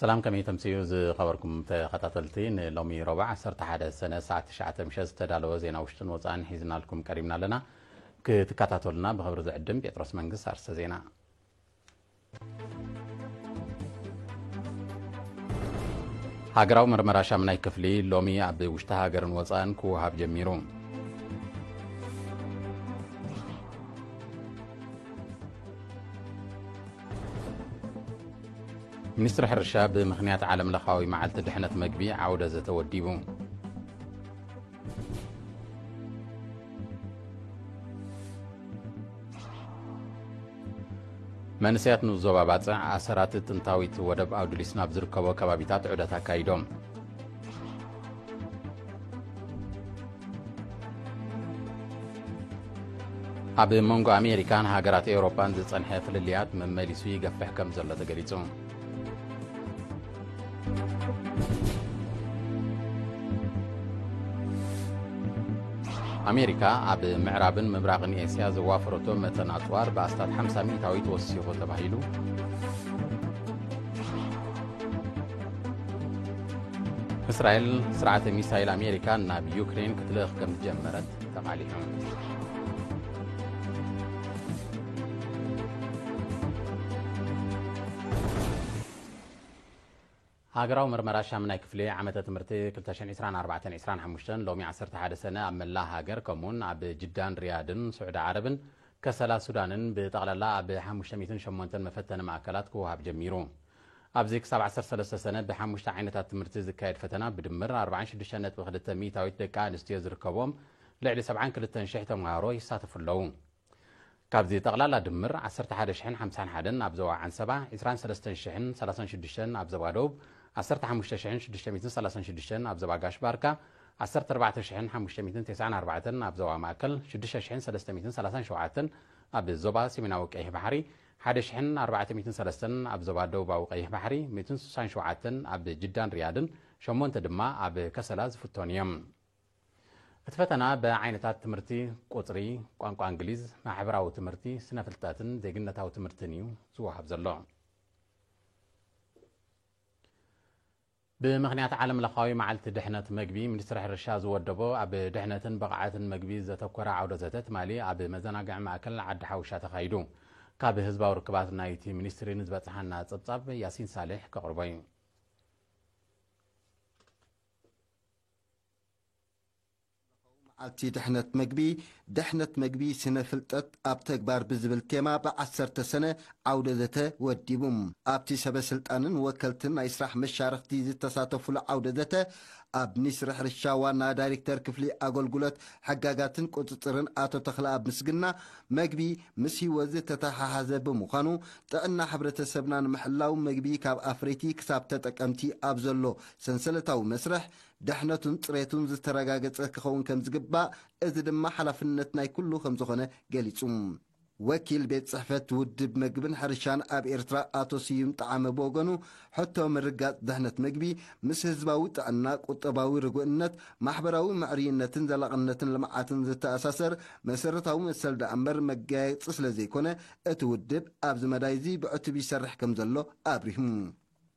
ሰላም፣ ከመይ ተምስዩ ዝኸበርኩም ተኸታተልቲ? ንሎሚ ረቡዕ ዓሰርተ ሓደ ሰነ ሰዓት ትሽዓተ ምሸት ዝተዳለወ ዜና ውሽጥን ወጻእን ሒዝናልኩም ቀሪብና ኣለና። ክትከታተሉና ብኽብሪ ዝዕድም ጴጥሮስ መንግስት። ኣርስተ ዜና። ሃገራዊ መርመራ ሻምናይ ክፍሊ ሎሚ ኣብ ውሽጢ ሃገርን ወጻእን ክወሃብ ጀሚሩ። ሚኒስትሪ ሕርሻ ብምኽንያት ዓለም ለኻዊ መዓልቲ ድሕነት መግቢ ዓውደ ዘተ ወዲቡ። መንእሰያት ንዞባ ባጽዕ ኣሰራት ጥንታዊት ወደብ ኣውድሊስ ናብ ዝርከቦ ከባቢታት ዑደት ኣካይዶም። ኣብ መንጎ ኣሜሪካን ሃገራት ኤውሮጳን ዝጸንሐ ፍልልያት መመሊሱ ይገፍሕ ከም ዘሎ ተገሊጹ። ኣሜሪካ ኣብ ምዕራብን ምብራቕን ኤስያ ዘዋፈረቶ መጠን ኣጽዋር ብኣስታት ሓምሳ ሚእታዊት ወሲኹ ተባሂሉ። እስራኤል ስርዓተ ሚሳይል ኣሜሪካ ናብ ዩክሬን ክትልእኽ ከም ዝጀመረት ተቓሊሑ። ሃገራዊ መርመራ ሻምናይ ክፍሊ ዓመተ ትምህርቲ ክልተ ሽሕን ዕስራን ኣርባዕተን ዕስራን ሓሙሽተን ሎሚ ዓሰርተ ሓደ ሰነ ኣብ መላእ ሃገር ከምኡውን ኣብ ጅዳን ሪያድን ስዑዲ ዓረብን ከሰላ ሱዳንን ብጠቕላላ ኣብ ሓሙሽተ ሚእትን ሸሞንተን መፈተኒ ማእከላት ክወሃብ ጀሚሩ። ኣብዚ ክሳብ ዓሰርተ ሰለስተ ሰነ ብሓሙሽተ ዓይነታት ትምህርቲ ዝካየድ ፈተና ብድምር ኣርባዓን ሽዱሽተን ነጥቢ ክልተ ሚእታዊት ደቂ ኣንስትዮ ዝርከብዎም ልዕሊ ሰብዓን ክልተን ሽሕ ተምሃሮ ይሳተፉ ኣለዉ። ካብዚ ጠቕላላ ድምር ዓሰርተ ሓደ ሽሕን ሓምሳን ሓደን ኣብ ዞባ ዓንሰባ፣ ዕስራን ሰለስተን ሽሕን ሰላሳን ሽዱሽተን ኣብ ዞባ ደቡብ፣ ዓሰርተ ሓሙሽተ ሽሕን ሽዱሽተ ሚእትን ሰላሳን ሽዱሽተን ኣብ ዞባ ጋሽ ባርካ፣ ዓሰርተ ኣርባዕተ ሽሕን ሓሙሽተ ሚእትን ተስዓን ኣርባዕተን ኣብ ዞባ ማእከል፣ ሽዱሽተ ሽሕን ሰለስተ ሚእትን ሰላሳን ሸውዓተን ኣብ ዞባ ሰሜናዊ ቀይሕ ባሕሪ፣ ሓደ ሽሕን ኣርባዕተ ሚእትን ሰለስተን ኣብ ዞባ ደቡባዊ ቀይሕ ባሕሪ፣ ሚእትን ስሳን ሸውዓተን ኣብ ጅዳን ሪያድን፣ ሸሞንተ ድማ ኣብ ከሰላ ዝፍተኑ እዮም። እቲ ፈተና ብዓይነታት ትምህርቲ፣ ቁጽሪ፣ ቋንቋ እንግሊዝ፣ ማሕበራዊ ትምህርቲ፣ ስነ ፍልጠትን ዜግነታዊ ትምህርትን እዩ ዝወሃብ ዘሎ። ብምኽንያት ዓለም ለኻዊ መዓልቲ ድሕነት መግቢ፣ ሚኒስትሪ ሕርሻ ዝወደቦ ኣብ ድሕነትን ብቕዓትን መግቢ ዘተኮረ ዓውደ ዘተ ትማሊ ኣብ መዘናግዒ ማእከል ዓዲ ሓውሻ ተኻይዱ። ካብ ህዝባዊ ርክባት ናይቲ ሚኒስትሪ ንዝበጽሓና ጸብጻብ ያሲን ሳልሕ ከቕርቦ እዩ። መዓልቲ ድሕነት መግቢ፣ ድሕነት መግቢ ስነ ፍልጠት ኣብ ተግባር ብዝብል ቴማ ብዓሰርተ ሰነ ዓውደ ዘተ ወዲቡ። ኣብቲ ሰበ ስልጣንን ወከልትን ናይ ስራሕ መሻርኽቲ ዝተሳተፉሉ ዓውደ ዘተ፣ ኣብ ሚኒስትሪ ሕርሻ ዋና ዳይሬክተር ክፍሊ ኣገልግሎት ሕጋጋትን ቁጽጽርን ኣቶ ተኽለኣብ ምስግና፣ መግቢ ምስ ህይወት ዝተተሓሓዘ ብምዃኑ፣ ጥዕና ሕብረተሰብና ንምሕላው መግቢ ካብ ኣፍረይቲ ክሳብ ተጠቀምቲ ኣብ ዘሎ ሰንሰለታዊ መስርሕ ድሕነቱን ጽሬቱን ዝተረጋገጸ ክኸውን ከም ዝግባእ፣ እዚ ድማ ሓላፍነት ናይ ኩሉ ከም ዝኾነ ገሊጹ። ወኪል ቤት ጽሕፈት ውድብ መግብን ሕርሻን ኣብ ኤርትራ ኣቶ ስዩም ጠዓመ ብወገኑ፣ ሕቶ ምርጋጽ ድሕነት መግቢ ምስ ህዝባዊ ጥዕና፣ ቁጠባዊ ርጉእነት፣ ማሕበራዊ ምዕርይነትን ዘላቕነትን ልምዓትን ዝተኣሳሰር መሰረታዊ መሰል ደኣ እምበር መጋየጺ ስለ ዘይኮነ፣ እቲ ውድብ ኣብዚ መዳይ እዚ ብዕቱብ ይሰርሕ ከም ዘሎ ኣብሪሁ።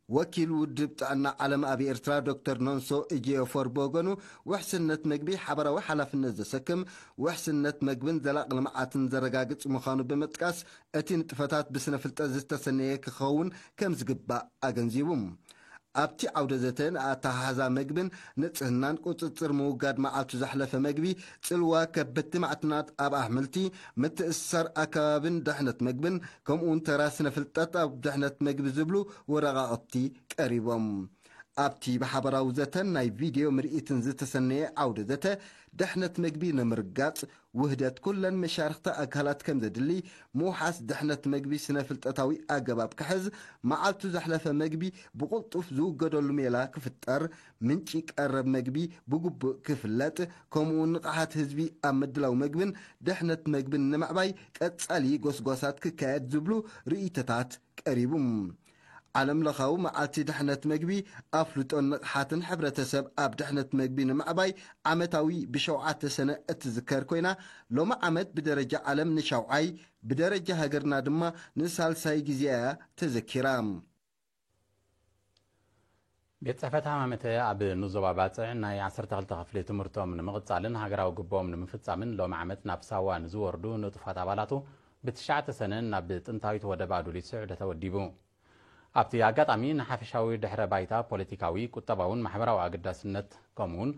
ወኪል ውድብ ጥዕና ዓለም ኣብ ኤርትራ ዶክተር ኖንሶ ኢጂኦፎር ብወገኑ፣ ውሕስነት መግቢ ሓባራዊ ሓላፍነት ዘሰክም፣ ውሕስነት መግብን ዘላቂ ልምዓትን ዘረጋግጽ ምዃኑ ብምጥቃስ፣ እቲ ንጥፈታት ብስነ ፍልጠት ዝተሰነየ ክኸውን ከም ዝግባእ ኣገንዚቡ። ኣብቲ ዓውደ ዘተ ንኣተሓሕዛ መግብን ንጽህናን ቁጽጽር ምውጋድ መዓልቱ ዘሕለፈ መግቢ፣ ጽልዋ ከበድቲ ማዕድናት ኣብ ኣሕምልቲ፣ ምትእስሳር ኣከባብን ድሕነት መግብን፣ ከምኡውን ተራ ስነ ፍልጠት ኣብ ድሕነት መግቢ ዝብሉ ወረቓቕቲ ቀሪቦም። ኣብቲ ብሓበራዊ ዘተን ናይ ቪድዮ ምርኢትን ዝተሰነየ ዓውደ ዘተ፣ ድሕነት መግቢ ንምርጋጽ ውህደት ኩለን መሻርኽቲ ኣካላት ከም ዘድሊ፣ ምውሓስ ድሕነት መግቢ ስነ ፍልጠታዊ ኣገባብ ክሕዝ፣ መዓልቱ ዘሕለፈ መግቢ ብቕልጡፍ ዝውገደሉ ሜላ ክፍጠር፣ ምንጪ ቀረብ መግቢ ብግቡእ ክፍለጥ፣ ከምኡውን ንቕሓት ህዝቢ ኣብ ምድላው መግብን ድሕነት መግብን ንምዕባይ ቀጻሊ ጎስጓሳት ክካየድ ዝብሉ ርእይቶታት ቀሪቡ። ዓለም ለኻዊ መዓልቲ ድሕነት መግቢ ኣፍልጦን ንቕሓትን ሕብረተሰብ ኣብ ድሕነት መግቢ ንምዕባይ ዓመታዊ ብሸውዓተ ሰነ እትዝከር ኮይና፣ ሎሚ ዓመት ብደረጃ ዓለም ንሻውዓይ፣ ብደረጃ ሃገርና ድማ ንሳልሳይ ግዜ እያ ተዘኪራ። ቤት ጽሕፈት ሃማመተ ኣብ ንዞባ ባጽዕ ናይ ዓሰርተ ክልተ ክፍሊ ትምህርቶም ንምቕጻልን ሃገራዊ ግብኦም ንምፍጻምን ሎሚ ዓመት ናብ ሳዋ ንዝወርዱ ንጡፋት ኣባላቱ ብትሽዓተ ሰነ ናብ ጥንታዊት ወደብ ኣዱሊስ ዑደት ኣወዲቡ። ኣብቲ ኣጋጣሚ ንሓፈሻዊ ድሕረ ባይታ ፖለቲካዊ፣ ቁጠባውን ማሕበራዊ ኣገዳስነት ከምኡውን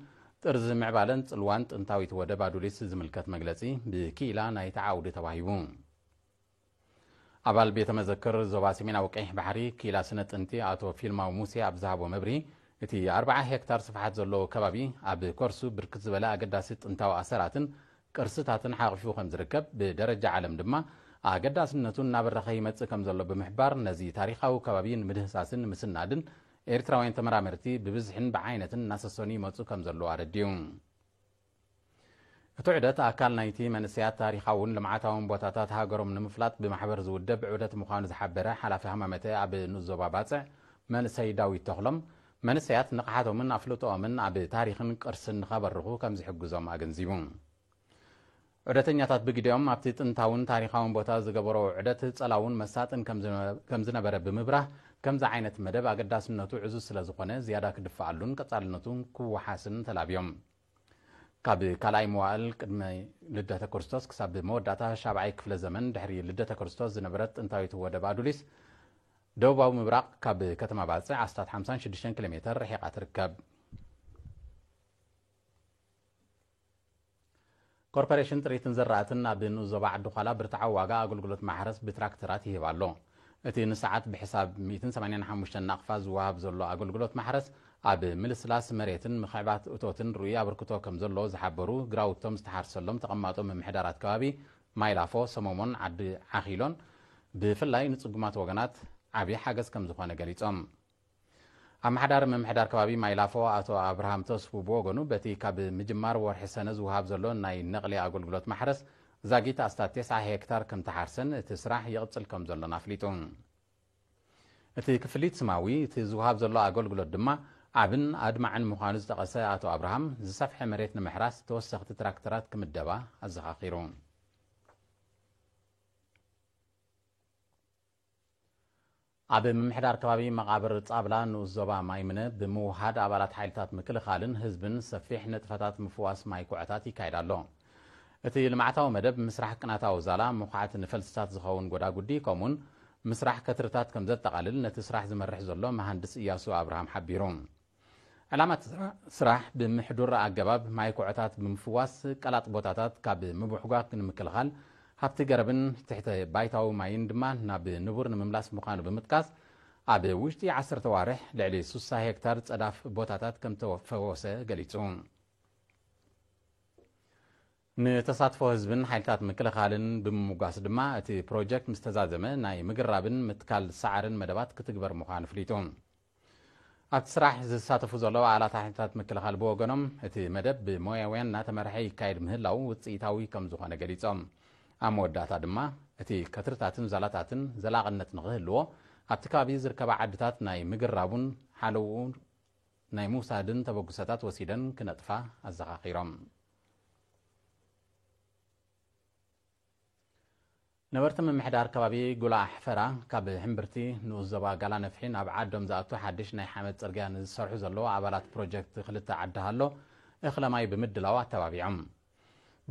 ጥርዚ ምዕባለን ጽልዋን ጥንታዊት ወደብ ኣዱሊስ ዝምልከት መግለጺ ብክኢላ ናይቲ ዓውዲ ተዋሂቡ። ኣባል ቤተ መዘክር ዞባ ሰሜናዊ ቀይሕ ባሕሪ ክኢላ ስነ ጥንቲ ኣቶ ፊልማው ሙሴ ኣብ ዝሃቦ መብርሂ፣ እቲ ኣርብዓ ሄክታር ስፍሓት ዘለዎ ከባቢ ኣብ ከርሱ ብርክት ዝበለ ኣገዳሲ ጥንታዊ ኣሰራትን ቅርስታትን ሓቒፉ ከም ዝርከብ፣ ብደረጃ ዓለም ድማ ኣገዳስነቱ እናበረኸ ይመጽእ ከም ዘሎ ብምሕባር፣ ነዚ ታሪኻዊ ከባቢ ንምድህሳስን ንምስናድን ኤርትራውያን ተመራመርቲ ብብዝሕን ብዓይነትን እናሰሰኑ ይመጹ ከም ዘለዉ ኣረዲኡ። እቲ ዑደት ኣካል ናይቲ መንእሰያት ታሪኻውን ልምዓታውን ቦታታት ሃገሮም ንምፍላጥ ብማሕበር ዝውደብ ዑደት ምዃኑ ዝሓበረ ሓላፊ ሃማመተ ኣብ ንኡስ ዞባ ባጽዕ መንእሰይ ዳዊት ተኽሎም፣ መንእሰያት ንቕሓቶምን ኣፍልጦኦምን ኣብ ታሪኽን ቅርስን ንኸበርኹ ከም ዝሕግዞም ኣገንዚቡ። ዑደተኛታት ብግዲኦም ኣብቲ ጥንታውን ታሪኻውን ቦታ ዝገበሮ ዑደት ጸላውን መሳጥን ከም ዝነ-፣ ከም ዝነበረ ብምብራህ፣ ከምዚ ዓይነት መደብ ኣገዳስነቱ ዕዙዝ ስለ ዝኾነ ዝያዳ ክድፈኣሉን ቀጻልነቱን ክወሓስን ተላብዮም። ካብ ካልኣይ መዋእል ቅድሚ ልደተ ክርስቶስ ክሳብ መወዳእታ ሻብዓይ ክፍለ ዘመን ድሕሪ ልደተ ክርስቶስ ዝነበረት ጥንታዊት ወደብ ኣዱሊስ፣ ደቡባዊ ምብራቕ ካብ ከተማ ባጽዕ ኣስታት ሓምሳን ሽዱሽተን ኪሎ ሜተር ርሒቓ ትርከብ። ኮርፖሬሽን ጥሪትን ዘራእትን ኣብ ንኡስ ዞባ ዓዲ ዃላ ብርትዓዊ ዋጋ ኣገልግሎት ማሕረስ ብትራክተራት ይህብ ኣሎ። እቲ ንሰዓት ብሕሳብ ሚእትን ሰማንያን ሓሙሽተን ናቕፋ ዝወሃብ ዘሎ ኣገልግሎት ማሕረስ፣ ኣብ ምልስላስ መሬትን ምኽዕባት እቶትን ርኡይ ኣበርክቶ ከም ዘሎ ዝሓበሩ ግራውቶም ዝተሓርሰሎም ተቐማጦ ምምሕዳራት ከባቢ ማይላፎ፣ ሰመሞን ዓዲ ዓኺሎን፣ ብፍላይ ንጽጉማት ወገናት ዓቢ ሓገዝ ከም ዝኾነ ገሊጾም። ኣመሓዳሪ ምምሕዳር ከባቢ ማይላፎ ኣቶ ኣብርሃም ተስፉ ብወገኑ፣ በቲ ካብ ምጅማር ወርሒ ሰነ ዝወሃብ ዘሎ ናይ ነቕሊ ኣገልግሎት ማሕረስ ዛጊት ኣስታት ተስዓ ሄክታር ከም ተሓርሰን እቲ ስራሕ ይቕጽል ከም ዘሎን ኣፍሊጡ። እቲ ክፍሊት ስማዊ፣ እቲ ዝወሃብ ዘሎ ኣገልግሎት ድማ ዓብን ኣድማዕን ምዃኑ ዝጠቐሰ ኣቶ ኣብርሃም፣ ዝሰፍሐ መሬት ንምሕራስ ተወሰኽቲ ትራክተራት ክምደባ ኣዘኻኺሩ። ኣብ ምምሕዳር ከባቢ መቓብር ጻብላ ንኡስ ዞባ ማይምነ ብምውሃድ ኣባላት ሓይልታት ምክልኻልን ህዝብን ሰፊሕ ንጥፈታት ምፍዋስ ማይ ኩዕታት ይካየድ ኣሎ። እቲ ልምዓታዊ መደብ ምስራሕ ቅናታዊ ዛላ፣ ምኹዓት ንፈልስታት ዝኸውን ጎዳጉዲ፣ ከምኡን ምስራሕ ከትርታት ከም ዘጠቓልል ነቲ ስራሕ ዝመርሕ ዘሎ መሃንድስ እያሱ ኣብርሃም ሓቢሩ። ዕላማ እቲ ስራ-፣ ስራሕ ብምሕዱር ኣገባብ ማይ ኩዕታት ብምፍዋስ ቀላጥ ቦታታት ካብ ምብሕጓግ ንምክልኻል፣ ሃብቲ ገረብን ትሕተ ባይታዊ ማይን ድማ ናብ ንቡር ንምምላስ ምዃኑ ብምጥቃስ፣ ኣብ ውሽጢ ዓሰርተ ዋርሕ ልዕሊ ሱሳ ሄክታር ጸዳፍ ቦታታት ከም ተፈወሰ ገሊጹ። ንተሳትፎ ህዝብን ሓይልታት ምክልኻልን ብምምጓስ ድማ፣ እቲ ፕሮጀክት ምስ ተዛዘመ ናይ ምግራብን ምትካል ሳዕርን መደባት ክትግበር ምዃኑ ኣፍሊጡ። ኣብቲ ስራሕ ዝሳተፉ ዘለዉ ኣባላት ሓይልታት ምክልኻል ብወገኖም፣ እቲ መደብ ብሞያውያን እናተመርሐ ይካየድ ምህላዉ ውፅኢታዊ ከም ዝኾነ ገሊጾም። ኣብ መወዳእታ ድማ፣ እቲ ከትርታትን ዛላታትን ዘላቕነት ንኽህልዎ፣ ኣብቲ ከባቢ ዝርከባ ዓድታት ናይ ምግራቡን ሓለውኡ ናይ ምውሳድን ተበግሶታት ወሲደን ክነጥፋ ኣዘኻኺሮም። ነበርቲ ምምሕዳር ከባቢ ጉላ ኣሕፈራ፣ ካብ ሕምብርቲ ንኡስ ዞባ ጋላ ነፍሒ ናብ ዓዶም ዝኣቱ ሓድሽ ናይ ሓመድ ጽርግያ ንዝሰርሑ ዘለዉ ኣባላት ፕሮጀክት ክልተ ዓዲ ሃሎ እኽለ ማይ ብምድላው ኣተባቢዖም።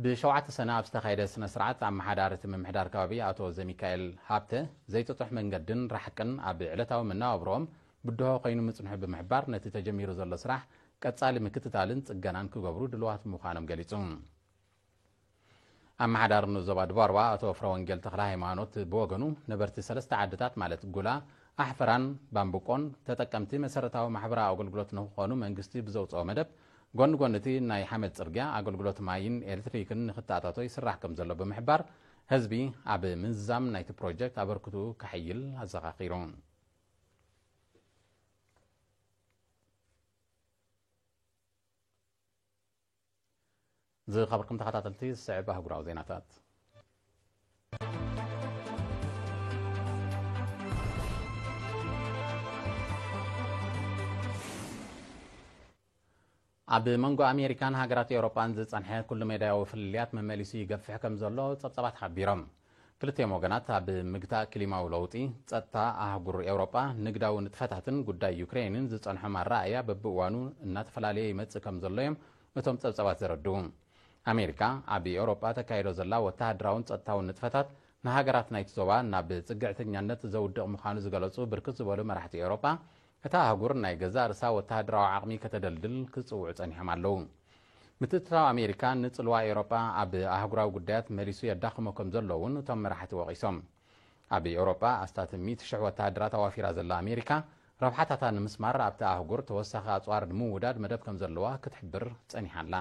ብሸውዓተ ሰነ ኣብ ዝተኻየደ ስነ ስርዓት፣ ኣመሓዳሪ እቲ ምምሕዳር ከባቢ ኣቶ ዘሚካኤል ሃብተ፣ ዘይጥጡሕ መንገድን ራሕቅን ኣብ ዕለታዊ መነባብሮኦም ብድሆ ኮይኑ ምጽንሑ ብምሕባር፣ ነቲ ተጀሚሩ ዘሎ ስራሕ ቀጻሊ ምክትታልን ጽገናን ክገብሩ ድልዋት ምዃኖም ገሊጹ። ኣመሓዳሪ ንኡስ ዞባ ድባርባ ኣቶ ፍረወንጌል ተኽለ ሃይማኖት ብወገኑ፣ ነበርቲ ሰለስተ ዓድታት ማለት ጉላ፣ ኣሕፈራን ባምብቆን ተጠቀምቲ መሰረታዊ ማሕበራዊ ኣገልግሎት ንክኾኑ መንግስቲ ብዘውፅኦ መደብ፣ ጎኒ ጎኒ እቲ ናይ ሓመድ ፅርግያ፣ ኣገልግሎት ማይን ኤሌክትሪክን ንክተኣታቶ ይስራሕ ከም ዘሎ ብምሕባር፣ ህዝቢ ኣብ ምዝዛም ናይቲ ፕሮጀክት ኣበርክትኡ ከሐይል ኣዘኻኺሩ። ዝኸበርኩም ተኸታተልቲ፣ ዝስዕብ ኣህጉራዊ ዜናታት። ኣብ መንጎ ኣሜሪካን ሃገራት ኤውሮጳን ዝጸንሐ ኩሉ ሜዳያዊ ፍልልያት መመሊሱ ይገፍሕ ከም ዘሎ ጸብጻባት ሓቢሮም። ክልቲኦም ወገናት ኣብ ምግታእ ክሊማዊ ለውጢ፣ ጸጥታ ኣህጉር ኤውሮጳ፣ ንግዳዊ ንጥፈታትን ጉዳይ ዩክሬንን ዝጸንሖም ኣረኣእያ በብእዋኑ እናተፈላለየ ይመጽእ ከም ዘሎ እዮም እቶም ጸብጻባት ዘረድኡ። ኣሜሪካ ኣብ ኤውሮጳ ተካይዶ ዘላ ወተሃደራውን ጸጥታውን ንጥፈታት ንሃገራት ናይቲ ዞባ ናብ ጽግዕተኛነት ዘውድቕ ምዃኑ ዝገለጹ ብርክት ዝበሉ መራሕቲ ኤውሮጳ፣ እታ ኣህጉር ናይ ገዛእ ርእሳ ወተሃደራዊ ዓቕሚ ከተደልድል ክጽውዑ ጸኒሖም ኣለዉ። ምትእትታው ኣሜሪካ ንጽልዋ ኤውሮጳ ኣብ ኣህጉራዊ ጉዳያት መሊሱ የዳኽሞ ከም ዘሎ እውን እቶም መራሕቲ ወቒሶም። ኣብ ኤውሮጳ ኣስታት ሚእቲ ሽሕ ወተሃደራት ኣዋፊራ ዘላ ኣሜሪካ፣ ረብሓታታ ንምስማር ኣብቲ ኣህጉር ተወሳኺ ኣጽዋር ንምውዳድ መደብ ከም ዘለዋ ክትሕብር ጸኒሓ ኣላ።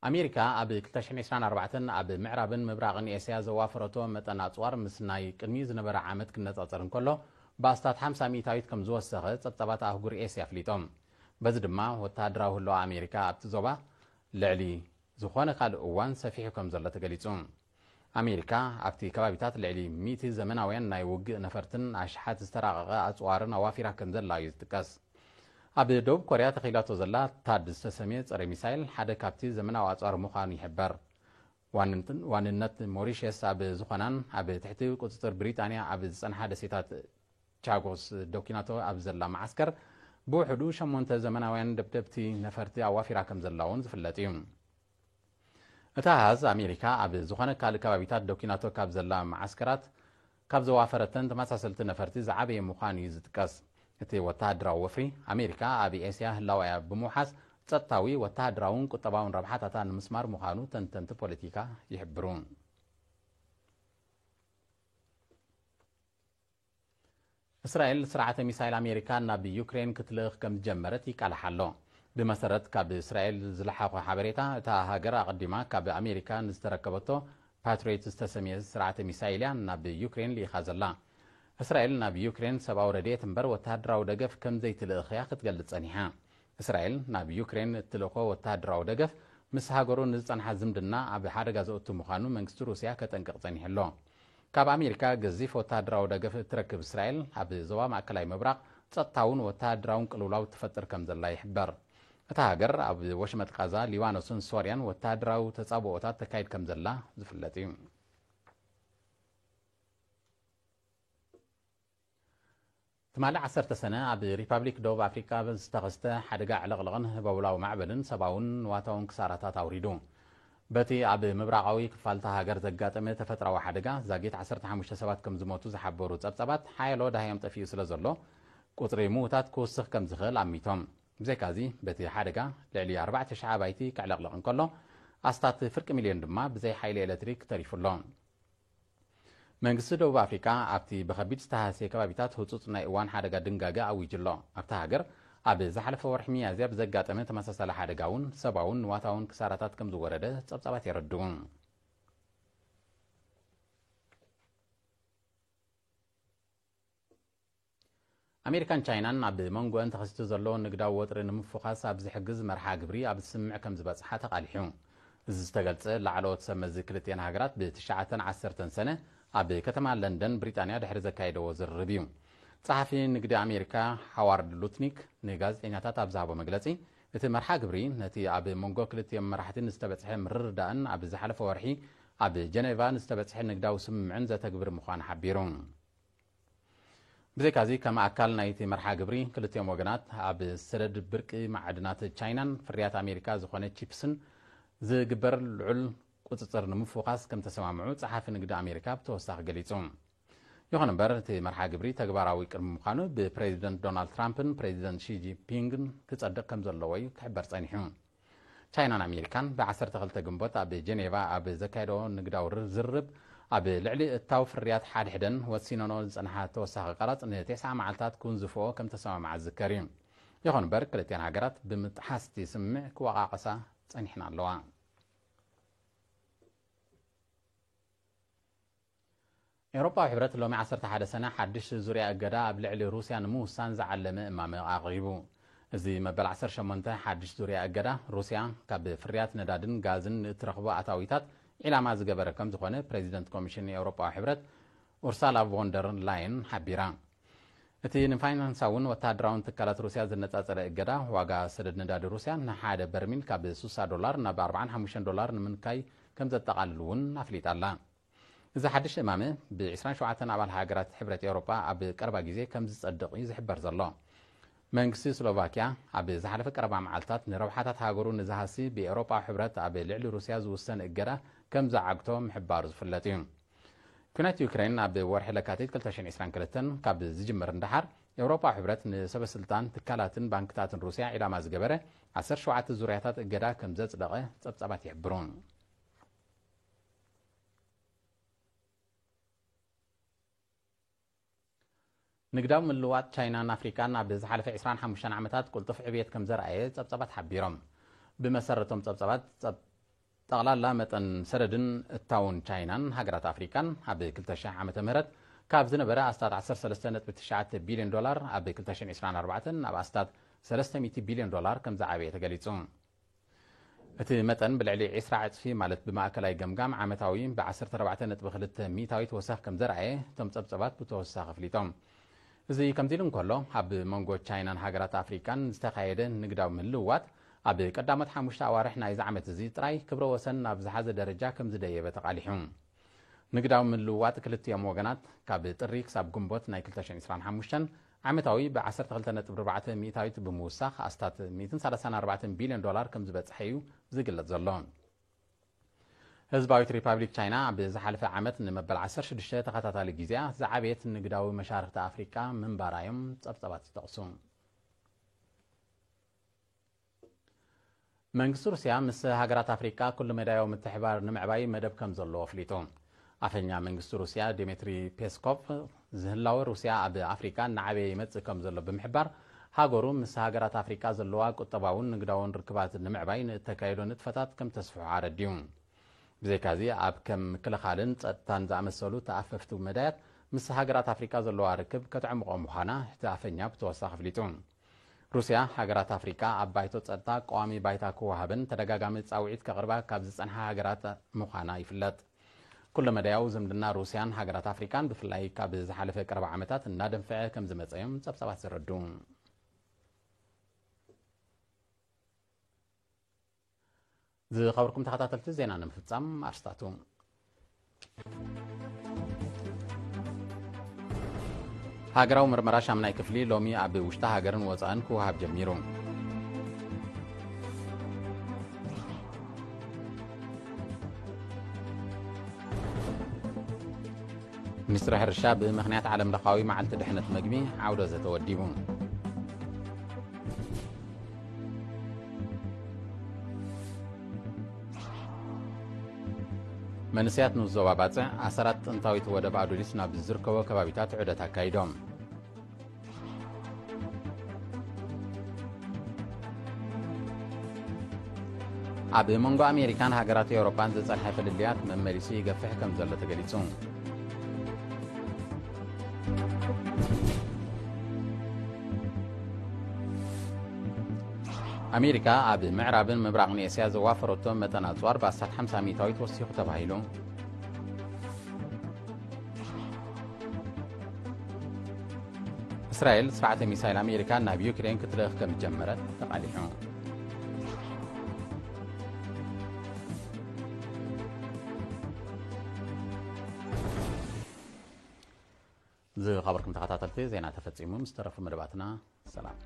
ኣሜሪካ ኣብ ክልተ ሽሕን ዕስራን ኣርባዕተን ኣብ ምዕራብን ምብራቕን ኤስያ ዘዋፈረቶ መጠን ኣጽዋር ምስ ናይ ቅድሚ ዝነበረ ዓመት ክነጻጸር እንከሎ፣ ብኣስታት ሓምሳ ሚእታዊት ከም ዝወሰኸ ጸብጻባት ኣህጉር ኤስያ ኣፍሊጦም። በዚ ድማ ወተሃደራዊ ህልዋ ኣሜሪካ ኣብቲ ዞባ ልዕሊ ዝኾነ ካልእ እዋን ሰፊሑ ከም ዘሎ ተገሊጹ። ኣሜሪካ ኣብቲ ከባቢታት ልዕሊ ሚእቲ ዘመናውያን ናይ ውግእ ነፈርትን ኣሽሓት ዝተራቐቐ ኣጽዋርን ኣዋፊራ ከም ዘላ እዩ ዝጥቀስ። ኣብ ደቡብ ኮርያ ተኺላቶ ዘላ ታድ ዝተሰምየ ጸረ ሚሳይል ሓደ ካብቲ ዘመናዊ ኣጽዋር ምዃኑ ይሕበር። ዋንንትን-፣ ዋንነት ሞሪሸስ ኣብ ዝኾናን ኣብ ትሕቲ ቁጽጽር ብሪጣንያ ኣብ ዝጸንሓ ደሴታት ቻጎስ ዶኪናቶ ኣብ ዘላ መዓስከር ብውሕዱ ሸሞንተ ዘመናውያን ደብደብቲ ነፈርቲ ኣዋፊራ ከም ዘላ እውን ዝፍለጥ እዩ። እቲ ኣሃዝ ኣሜሪካ ኣብ ዝኾነ ካልእ ከባቢታት ዶኪናቶ ካብ ዘላ መዓስከራት ካብ ዘዋፈረተን ተመሳሰልቲ ነፈርቲ ዝዓበየ ምዃኑ እዩ ዝጥቀስ። እቲ ወተሃደራዊ ወፍሪ ኣሜሪካ ኣብ ኤስያ ህላወያ ብምውሓስ ጸጥታዊ፣ ወተሃደራውን ቁጠባውን ረብሓታታ ንምስማር ምዃኑ ተንተንቲ ፖለቲካ ይሕብሩ። እስራኤል ስርዓተ ሚሳይል ኣሜሪካ ናብ ዩክሬን ክትልእኽ ከም ዝጀመረት ይቃልሕ ኣሎ። ብመሰረት ካብ እስራኤል ዝለሓኾ ሓበሬታ፣ እታ ሃገር ኣቐዲማ ካብ ኣሜሪካ ንዝተረከበቶ ፓትሪዮት ዝተሰምየ ስርዓተ ሚሳይል እያ ናብ ዩክሬን ልኢኻ ዘላ። እስራኤል ናብ ዩክሬን ሰብኣዊ ረድኤት እምበር ወተሃደራዊ ደገፍ ከም ዘይትልእኽ እያ ክትገልጽ ጸኒሓ። እስራኤል ናብ ዩክሬን እትልእኾ ወተሃደራዊ ደገፍ ምስ ሃገሩ ንዝጸንሓ ዝምድና ኣብ ሓደጋ ዘእቱ ምዃኑ መንግስቲ ሩስያ ከጠንቅቕ ጸኒሑ ኣሎ። ካብ ኣሜሪካ ገዚፍ ወተሃደራዊ ደገፍ እትረክብ እስራኤል፣ ኣብ ዞባ ማእከላይ ምብራቕ ጸጥታውን ወተሃደራውን ቅልውላው ትፈጥር ከም ዘላ ይሕበር። እታ ሃገር ኣብ ወሽመጥ ቃዛ፣ ሊባኖስን ሶርያን ወተሃደራዊ ተጻብኦታት ተካይድ ከም ዘላ ዝፍለጥ እዩ። ትማሊ ዓሰርተ ሰነ ኣብ ሪፓብሊክ ደቡብ ኣፍሪካ ዝተኸስተ ሓደጋ ዕለቕለቕን ህበውላዊ ማዕበልን ሰብኣውን ንዋታውን ክሳራታት ኣውሪዱ። በቲ ኣብ ምብራቓዊ ክፋልታ ሃገር ዘጋጠመ ተፈጥራዊ ሓደጋ ዛጊት ዓሰርተ ሓሙሽተ ሰባት ከም ዝሞቱ ዝሓበሩ ጸብጻባት፣ ሓያሎ ደሃዮም ጠፊኡ ስለ ዘሎ፣ ቁጽሪ ምዉታት ክውስኽ ከም ዝኽእል ኣሚቶም። ብዘይካዚ፣ በቲ ሓደጋ ልዕሊ ኣርባዕተ ሽሕ ኣባይቲ ክዕለቕለቕ እንከሎ፣ ኣስታት ፍርቂ ሚልዮን ድማ ብዘይ ሓይሊ ኤሌክትሪክ ተሪፉ ኣሎ። መንግስቲ ደቡብ ኣፍሪካ ኣብቲ ብኸቢድ ዝተሃስየ ከባቢታት ህጹጽ ናይ እዋን ሓደጋ ድንጋገ ኣዊጁ ኣሎ። ኣብታ ሃገር ኣብ ዝሓለፈ ወርሒ ሚያዝያ ብዘጋጠመ ተመሳሳሊ ሓደጋ እውን ሰብኣውን ንዋታውን ክሳራታት ከም ዝወረደ ጸብጻባት የረድኡ። ኣሜሪካን ቻይናን ኣብ መንጎአን ተኸሲቱ ዘሎ ንግዳዊ ወጥሪ ንምፍዃስ ኣብ ዝሕግዝ መርሓ ግብሪ ኣብ ስምምዕ ከም ዝበጽሓ ተቓሊሑ። እዚ ዝተገልጸ ላዕለዎት ሰብ መዚ ክልቲአን ሃገራት ብትሽዓተን ዓሰርተን ሰነ ኣብ ከተማ ለንደን ብሪጣንያ ድሕሪ ዘካየደዎ ዝርርብ እዩ። ጸሓፊ ንግዲ ኣሜሪካ ሃዋርድ ሉትኒክ ንጋዜጠኛታት ኣብ ዝሃቦ መግለጺ፣ እቲ መርሓ ግብሪ ነቲ ኣብ መንጎ ክልቲኦም መራሕቲ ንዝተበጽሐ ምርድዳእን ኣብ ዝሓለፈ ወርሒ ኣብ ጀኔቫ ንዝተበጽሐ ንግዳዊ ስምምዕን ዘተግብር ምዃኑ ሓቢሩ። ብዘይካዚ፣ ከም ኣካል ናይቲ መርሓ ግብሪ፣ ክልቲኦም ወገናት ኣብ ሰደድ ብርቂ ማዕድናት ቻይናን ፍርያት ኣሜሪካ ዝኾነ ቺፕስን ዝግበር ልዑል ቁጽጽር ንምፍዃስ ከም ተሰማምዑ ጸሓፊ ንግዲ ኣሜሪካ ብተወሳኺ ገሊጹ። ይኹን እምበር፣ እቲ መርሓ ግብሪ ተግባራዊ ቅድሚ ምዃኑ ብፕሬዚደንት ዶናልድ ትራምፕን ፕሬዚደንት ሺ ጂንፒንግን ክጸድቕ ከም ዘለዎ እዩ ክሕበር ጸኒሑ። ቻይናን ኣሜሪካን ብ ዓሰርተ ክልተ ግንቦት ኣብ ጀኔቫ ኣብ ዘካየደኦ ንግዳዊ ር-፣ ዝርርብ፣ ኣብ ልዕሊ እታው ፍርያት ሓድሕደን ወሲነንኦ ዝጸንሓ ተወሳኺ ቀረጽ ንተስዓ መዓልታት ክውንዝፍኦ ከም ተሰማምዓ ዝዝከር እዩ። ይኹን እምበር፣ ክልቲኣን ሃገራት ብምጥሓስ እቲ ስምምዕ ክወቓቐሳ ጸኒሕን ኣለዋ። ኤውሮጳዊ ሕብረት ሎሚ ዓሰርተ ሓደ ሰነ ሓድሽ ዙርያ እገዳ ኣብ ልዕሊ ሩስያ ንምውሳን ዝዓለመ እማመ ኣቕሪቡ። እዚ መበል ዓሰርተ ሸሞንተ ሓድሽ ዙርያ እገዳ፣ ሩስያ ካብ ፍርያት ነዳድን ጋዝን ንእትረኽቦ ኣታዊታት ዒላማ ዝገበረ ከም ዝኾነ ፕሬዚደንት ኮሚሽን ኤውሮጳዊ ሕብረት ኡርሳላ ቮን ደር ላየን ሓቢራ። እቲ ንፋይናንሳውን ወተሃደራውን ትካላት ሩስያ ዘነጻጸረ እገዳ፣ ዋጋ ሰደድ ነዳዲ ሩስያ ንሓደ በርሚል ካብ ስሳ ዶላር ናብ ኣርባዓን ሓሙሽተን ዶላር ንምንካይ ከም ዘጠቓልል እውን ኣፍሊጣ ኣላ። እዚ ሓድሽ እማመ ብ ዕስራን ሸውዓተን ኣባል ሃገራት ሕብረት ኤውሮጳ ኣብ ቀረባ ግዜ ከም ዝጸድቕ እዩ ዝሕበር ዘሎ። መንግስቲ ስሎቫኪያ ኣብ ዝሓለፈ ቀረባ መዓልታት ንረብሓታት ሃገሩ ንዝሃሲ ብኤውሮጳዊ ሕብረት ኣብ ልዕሊ ሩስያ ዝውሰን እገዳ ከም ዝዓግቶ ምሕባሩ ዝፍለጥ እዩ። ኲናት ዩክሬን ኣብ ወርሒ ለካቲት ክልተ ሽሕን ዕስራን ክልተን ካብ ዝጅምር እንደሓር፣ ኤውሮጳዊ ሕብረት ንሰበ ስልጣን ትካላትን ባንክታትን ሩስያ ዒላማ ዝገበረ ዓሰርተ ሸውዓተ ዙርያታት እገዳ ከም ዘጽደቐ ጸብጻባት ይሕብሩ። ንግዳዊ ምልውዋጥ ቻይናን ኣፍሪቃን ኣብ ዝሓለፈ ዕስራን ሓሙሽተን ዓመታት ቅልጡፍ ዕብየት ከም ዘርኣየ ጸብጻባት ሓቢሮም። ብመሰረቶም ጸብጻባት፣ ጸብ-፣ ጠቕላላ መጠን ሰደድን እታውን ቻይናን ሃገራት ኣፍሪቃን ኣብ ክልተ ሽሕ ዓመተ ምህረት ካብ ዝነበረ ኣስታት ዓሰርተ ሰለስተ ነጥቢ ትሽዓተ ቢልዮን ዶላር ኣብ ክልተ ሽሕን ዕስራን ኣርባዕተን ናብ ኣስታት ሰለስተ ሚእቲ ቢልዮን ዶላር ከም ዝዓበየ ተገሊጹ። እቲ መጠን ብልዕሊ ዕስራ ዕጽፊ፣ ማለት ብማእከላይ ገምጋም ዓመታዊ ብ ዓሰርተ ኣርባዕተ ነጥቢ ክልተ ሚእታዊት ወሰኽ ከም ዘርኣየ እቶም ጸብጸባት ብተወሳኺ ኣፍሊጦም። እዚ ከምዚ ኢሉ እንከሎ፣ ኣብ መንጎ ቻይናን ሃገራት ኣፍሪቃን ዝተኻየደ ንግዳዊ ምልውዋጥ ኣብ ቀዳሞት ሓሙሽተ ኣዋርሕ ናይዚ ዓመት እዚ ጥራይ ክብረ ወሰን ናብ ዝሓዘ ደረጃ ከም ዝደየበ ተቓሊሑ። ንግዳዊ ምልውዋጥ ክልቲኦም ወገናት ካብ ጥሪ ክሳብ ግንቦት ናይ ክልተ ሽሕን ዕስራን ሓሙሽተን ዓመታዊ ብ ዓሰርተ ክልተ ነጥቢ ኣርባዕተ ሚእታዊት ብምውሳኽ ኣስታት ሚእትን ሰላሳን ኣርባዕተን ቢልዮን ዶላር ከም ዝበጽሐ እዩ ዝግለጽ ዘሎ። ህዝባዊት ሪፓብሊክ ቻይና ኣብ ዝሓለፈ ዓመት ንመበል ዓሰርተ ሽዱሽተ ተኸታታሊ ግዜያ ዝዓበየት ንግዳዊ መሻርኽቲ ኣፍሪቃ ምንባራ እዮም ጸብጻባት ዝጠቕሱ። መንግስቲ ሩስያ ምስ ሃገራት ኣፍሪቃ ኩሉ መዳያዊ ምትሕባር ንምዕባይ መደብ ከም ዘለዎ ኣፍሊጡ። ኣፈኛ መንግስቲ ሩስያ ዲሚትሪ ፔስኮቭ፣ ዝህላወ ሩስያ ኣብ ኣፍሪቃ እናዓበየ ይመጽእ ከም ዘሎ ብምሕባር፣ ሃገሩ ምስ ሃገራት ኣፍሪቃ ዘለዋ ቁጠባውን ንግዳውን ርክባት ንምዕባይ ንእተካየዶ ንጥፈታት ከም ተስፍሖ ኣረዲኡ። ብዘይካዚ፣ ኣብ ከም ምክልኻልን ጸጥታን ዝኣመሰሉ ተኣፈፍቲ መዳያት ምስ ሃገራት ኣፍሪቃ ዘለዋ ርክብ ከተዕምቖ ምዃና እቲ ኣፈኛ ብተወሳኺ ኣፍሊጡ። ሩስያ፣ ሃገራት ኣፍሪቃ ኣብ ባይቶ ጸጥታ ቀዋሚ ባይታ ክወሃበን ተደጋጋሚ ጻውዒት ከቕርባ ካብ ዝጸንሓ ሃገራት ምዃና ይፍለጥ። ኩለ መዳያዊ ዝምድና ሩስያን ሃገራት ኣፍሪቃን፣ ብፍላይ ካብ ዝሓለፈ ቀረባ ዓመታት፣ እናደንፈዐ ከም ዝመጸ እዮም ጸብጻባት ዘረድኡ። ዝኸበርኩም ተኸታተልቲ፣ ዜና ንምፍጻም ኣርስታቱ። ሃገራዊ ምርመራ ሻምናይ ክፍሊ ሎሚ ኣብ ውሽጢ ሃገርን ወጻእን ክወሃብ ጀሚሩ። ሚኒስትሪ ሕርሻ ብምኽንያት ዓለም ለኻዊ መዓልቲ ድሕነት መግቢ ዓውደ ዘተ ወዲቡ። መንእሰያት ንዞባ ባጽዕ ኣሰራት ጥንታዊት ወደብ ኣዱሊስ ናብ ዝርከቦ ከባቢታት ዑደት ኣካይዶም። ኣብ መንጎ ኣሜሪካን ሃገራት ኤውሮጳን ዝጸንሐ ፍልልያት መመሊሱ ይገፍሕ ከም ዘሎ ተገሊጹ። ኣሜሪካ ኣብ ምዕራብን ምብራቕን ኤስያ ዘዋፈረቶ መጠን ኣጽዋር ብኣስታት ሓምሳ ሚእታዊት ወሲኹ ተባሂሉ። እስራኤል ስርዓተ ሚሳይል ኣሜሪካ ናብ ዩክሬን ክትልእኽ ከም ዝጀመረት ተቓሊሑ። ዝኸበርኩም ተኸታተልቲ፣ ዜና ተፈጺሙ። ምስ ተረፉ መደባትና ሰላም።